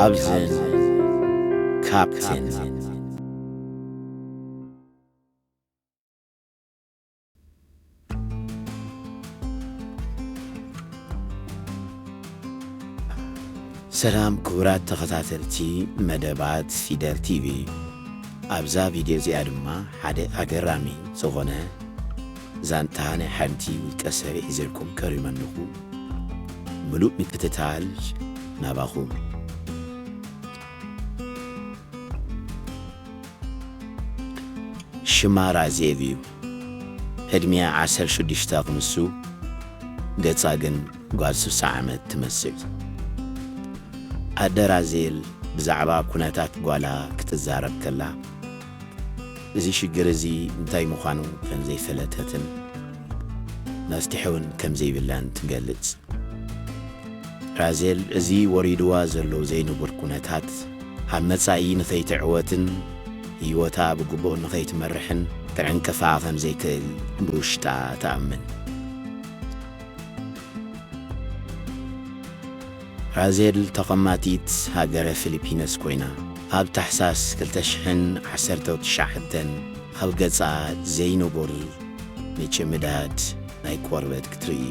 ኣብዝን ካፕቴን። ሰላም ክቡራት ተኸታተልቲ መደባት ፊደል ቲቪ። ኣብዛ ቪድዮ እዚኣ ድማ ሓደ ኣገራሚ ዝኾነ ዛንታ ናይ ሓንቲ ውልቀ ሰብ ሒዘልኩም ቀሪበ ኣለኹ። ምሉእ ምክትታል ናባኹም። ሽማ ራዜል እዩ። ዕድሚኣ ዓሰርተ ሽዱሽተ ክንሱ፣ ገጻ ግን ጓል ስሳ ዓመት ትመስል። ኣደ ራዜል ብዛዕባ ኩነታት ጓላ ክትዛረብ ከላ፣ እዚ ሽግር እዚ እንታይ ምዃኑ ከም ዘይፈለጠትን መፍትሒ እውን ከም ዘይብላን ትገልጽ። ራዜል እዚ ወሪድዋ ዘሎ ዘይንቡር ኩነታት ኣብ መጻኢ ንኸይትዕወትን ህይወታ ብግቡእ ንኸይትመርሕን ክዕንቅፋ ከም ዘይክእል ብውሽጣ ትኣምን። ራዜል ተቐማጢት ሃገረ ፊሊፒንስ ኮይና፣ ኣብ ታሕሳስ ክልተ ሽሕን ዓሰርተ ትሽዓተን ኣብ ገጻ ዘይንቡር ምጭምዳድ ናይ ቆርበት ክትርኢ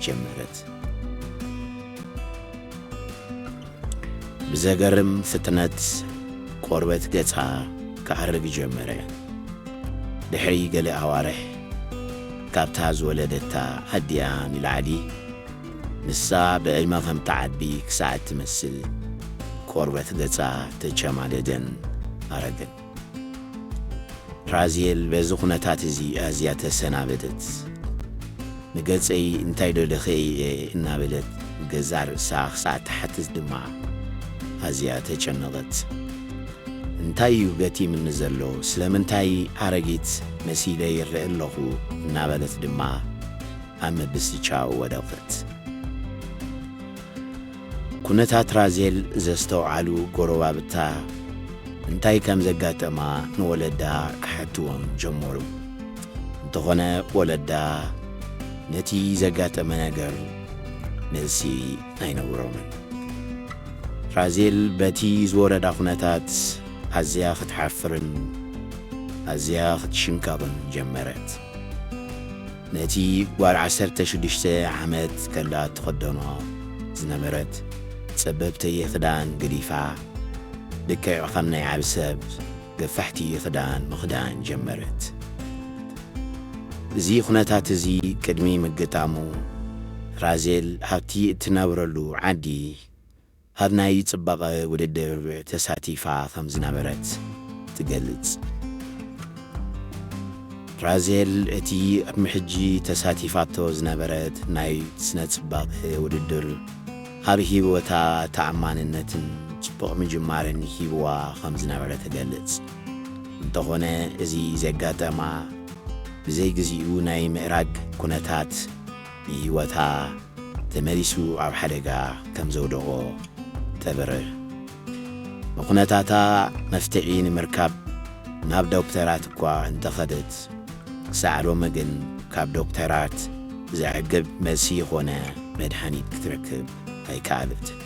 ጀመረት። ብዘገርም ፍጥነት ቆርበት ገጻ ክዓርግ ጀመረ። ድሕሪ ገለ ኣዋርሕ፣ ካብታ ዝወለደታ ኣዲኣ ንላዕሊ፣ ንሳ ብዕድመ ከም ትዓቢ ክሳዕ እትመስል፣ ቆርበት ገጻ ተጨማደደን ኣረገን። ራዚኤል በዚ ኩነታት እዚ ኣዝያ ተሰናበደት። "ንገጸይ እንታይ ዶ ደኺየ እየ?" እናበለት ገዛእ ርእሳ ክሳዕ ትሓትት ድማ ኣዝያ ተጨነቐት። "እንታይ እዩ ገጢሙኒ ዘሎ? ስለምንታይ ኣረጊት መሲለ ይረአ ኣለኹ?" እናበለት ድማ ኣብ ምብስጫው ወደቐት። ኩነታት ራዜል ዘስተውዓሉ ጎረባብታ እንታይ ከም ዘጋጠማ ንወለዳ ክሓትዎም ጀመሩ። እንተኾነ ወለዳ ነቲ ዘጋጠመ ነገር መልሲ ኣይነብሮምን። ራዜል በቲ ዝወረዳ ኩነታት ኣዝያ ክትሓፍርን ኣዝያ ክትሽንቀቕን ጀመረት። ነቲ ጓል ዓሰርተ ሽዱሽተ ዓመት ከላ ትኽደኖ ዝነበረት ጸበብቲ ክዳን ገዲፋ፣ ልክዕ ከም ናይ ዓቢ ሰብ ገፋሕቲ ክዳን ምኽዳን ጀመረት። እዚ ኩነታት እዚ ቅድሚ ምግጣሙ፣ ራዜል ኣብቲ እትነብረሉ ዓዲ ኣብ ናይ ጽባቐ ውድድር ተሳቲፋ ከም ዝነበረት ትገልጽ። ራዜል እቲ ቅድሚ ሕጂ ተሳቲፋቶ ዝነበረት ናይ ስነ ጽባቐ ውድድር ኣብ ህይወታ ተኣማንነትን ጽቡቕ ምጅማርን ሂብዋ ከም ዝነበረ ትገልጽ። እንተኾነ እዚ ዘጋጠማ ብዘይ ግዚኡ ናይ ምእራግ ኩነታት ንህይወታ ተመሊሱ ኣብ ሓደጋ ከም ዘውደቖ ተብርህ። ንኩነታታ መፍትሒ ንምርካብ ናብ ዶክተራት እኳ እንተኸደት፣ ክሳዕ ሎሚ ግን ካብ ዶክተራት ዘዕግብ መልሲ ይኾነ መድሃኒት ክትረክብ ኣይከኣለትን።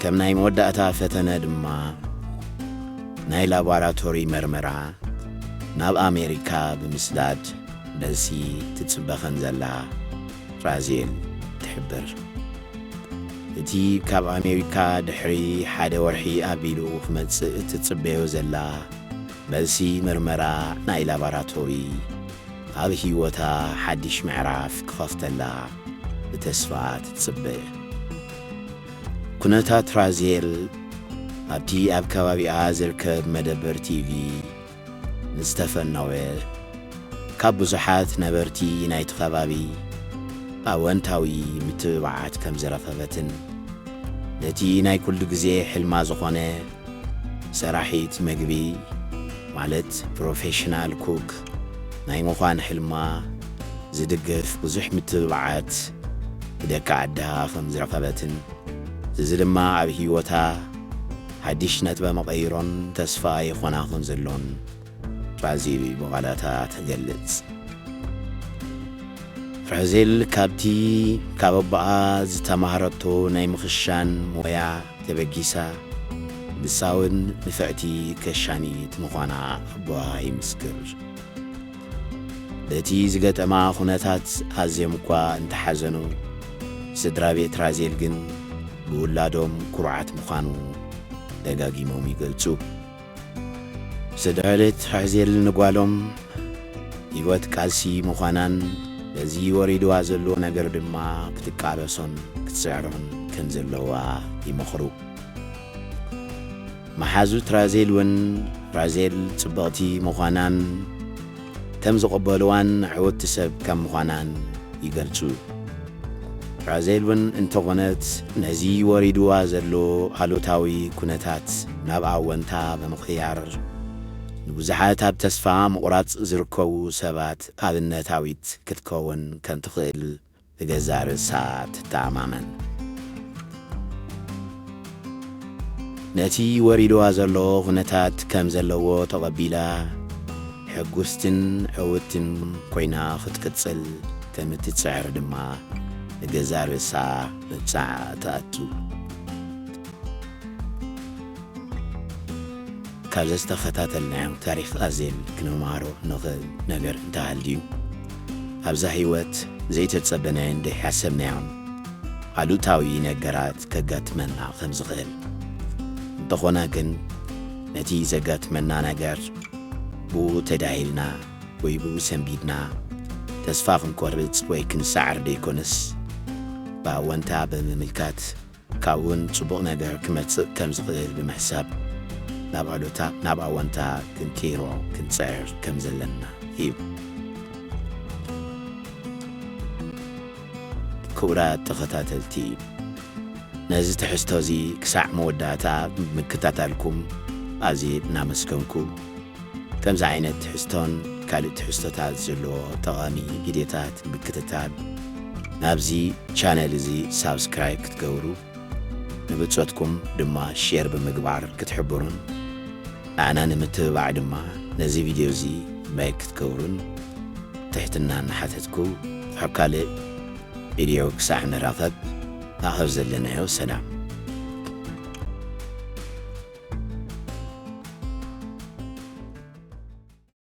ከም ናይ መወዳእታ ፈተነ ድማ ናይ ላቦራቶሪ መርመራ ናብ ኣሜሪካ ብምስዳድ መልሲ ትጽበ ከም ዘላ ራዜል ትሕብር። እቲ ካብ ኣሜሪካ ድሕሪ ሓደ ወርሒ ኣቢሉ ክመጽእ እትጽበዮ ዘላ መልሲ መርመራ ናይ ላቦራቶሪ ኣብ ህይወታ ሓድሽ ምዕራፍ ክኸፍተላ ብተስፋ ትጽበ። ኩነታት ራዜል ኣብቲ ኣብ ከባቢኣ ዝርከብ መደበር ቲቪ ንዝተፈነወ፣ ካብ ብዙሓት ነበርቲ ናይቲ ከባቢ ኣወንታዊ ምትብባዓት ከም ዝረኸበትን ነቲ ናይ ኩሉ ግዜ ሕልማ ዝኾነ ሰራሒት መግቢ፣ ማለት ፕሮፌሽናል ኩክ ናይ ምዃን ሕልማ ዝድግፍ ብዙሕ ምትብባዓት ብደቂ ዓዳ ከም ዝረኸበትን፣ እዚ ድማ ኣብ ህይወታ ሓድሽ ነጥበ መቐይሮን ተስፋ ይኾና ከም ዘሎን ራዜል ብቓላታ ትገልጽ። ራዜል ካብቲ ካብ ኣቦኣ ዝተማህረቶ ናይ ምኽሻን ሞያ ተበጊሳ፣ ንሳ እውን ንፍዕቲ ከሻኒት ምዃና ኣቦኣ ይምስክር። በቲ ዝገጠማ ኩነታት ኣዝዮም እኳ እንተሓዘኑ፣ ስድራ ቤት ራዜል ግን ብውላዶም ኩሩዓት ምዃኑ ደጋጊሞም ይገልጹ። ስድራ ቤት ራዜል ንጓሎም ህይወት ቃልሲ ምዃናን በዚ ወሪድዋ ዘሎ ነገር ድማ ክትቃለሶን ክትስዕሮን ከም ዘለዋ ይመኽሩ። መሓዙት ራዜል እውን ራዜል ጽብቕቲ ምዃናን ከም ዝቕበልዋን ዕውትቲ ሰብ ከም ምዃናን ይገልጹ። ራዜል እውን እንተኾነት ነዚ ወሪድዋ ዘሎ ኣሉታዊ ኩነታት ናብ ኣወንታ ብምቕያር ንብዙሓት ኣብ ተስፋ ምቑራጽ ዝርከቡ ሰባት ኣብነታዊት ክትከውን ከም ትኽእል ብገዛእ ርእሳ ትተኣማመን። ነቲ ወሪድዋ ዘሎ ኩነታት ከም ዘለዎ ተቐቢላ ሕጉስትን ዕውትን ኮይና ክትቅጽል ከም እትጽዕር ድማ ብገዛእ ርእሳ ምብጻዕ ትኣቱ። ካብ ዝተኸታተልናዮ ታሪኽ ኣዜል ክንመሃሮ ንኽእል ነገር እንተሃልዩ፣ ኣብዛ ህይወት ዘይተጸበናዮን ዘይሓሰብናዮን ኣሉታዊ ነገራት ከጋጥመና ከም ዝኽእል። እንተኾነ ግን፣ ነቲ ዘጋጥመና ነገር ብኡ ተዳሂልና ወይ ብኡ ሰንቢድና ተስፋ ክንቆርጽ ወይ ክንሰዓር ደይኮነስ፣ ብኣወንታ ብምምልካት ካብኡን ጽቡቕ ነገር ክመጽእ ከም ዝኽእል ብምሕሳብ፣ ናብ ኣሉታ፣ ናብ ኣወንታ ክንቅይሮ ክንጽዕር ከም ዘለና እዩ። ክቡራት ተኸታተልቲ፣ ነዚ ትሕዝቶ እዚ ክሳዕ መወዳእታ ብምክትታልኩም ኣዝየ እናመስገንኩ፣ ከምዚ ዓይነት ትሕዝቶን ካልእ ትሕዝቶታት ዘለዎ ጠቓሚ ቪድዮታት ንምክትታል ናብዚ ቻነል እዚ ሳብስክራይብ ክትገብሩ፣ ንብጾትኩም ድማ ሼር ብምግባር ክትሕብሩን ንኣና ንምትብባዕ ድማ ነዚ ቪድዮ እዚ ላይክ ክትገብሩን ትሕትና እናሓተትኩ፣ ኣብ ካልእ ቪድዮ ክሳዕ ንራኸብ፣ ኣብ ዘለናዮ ሰላም።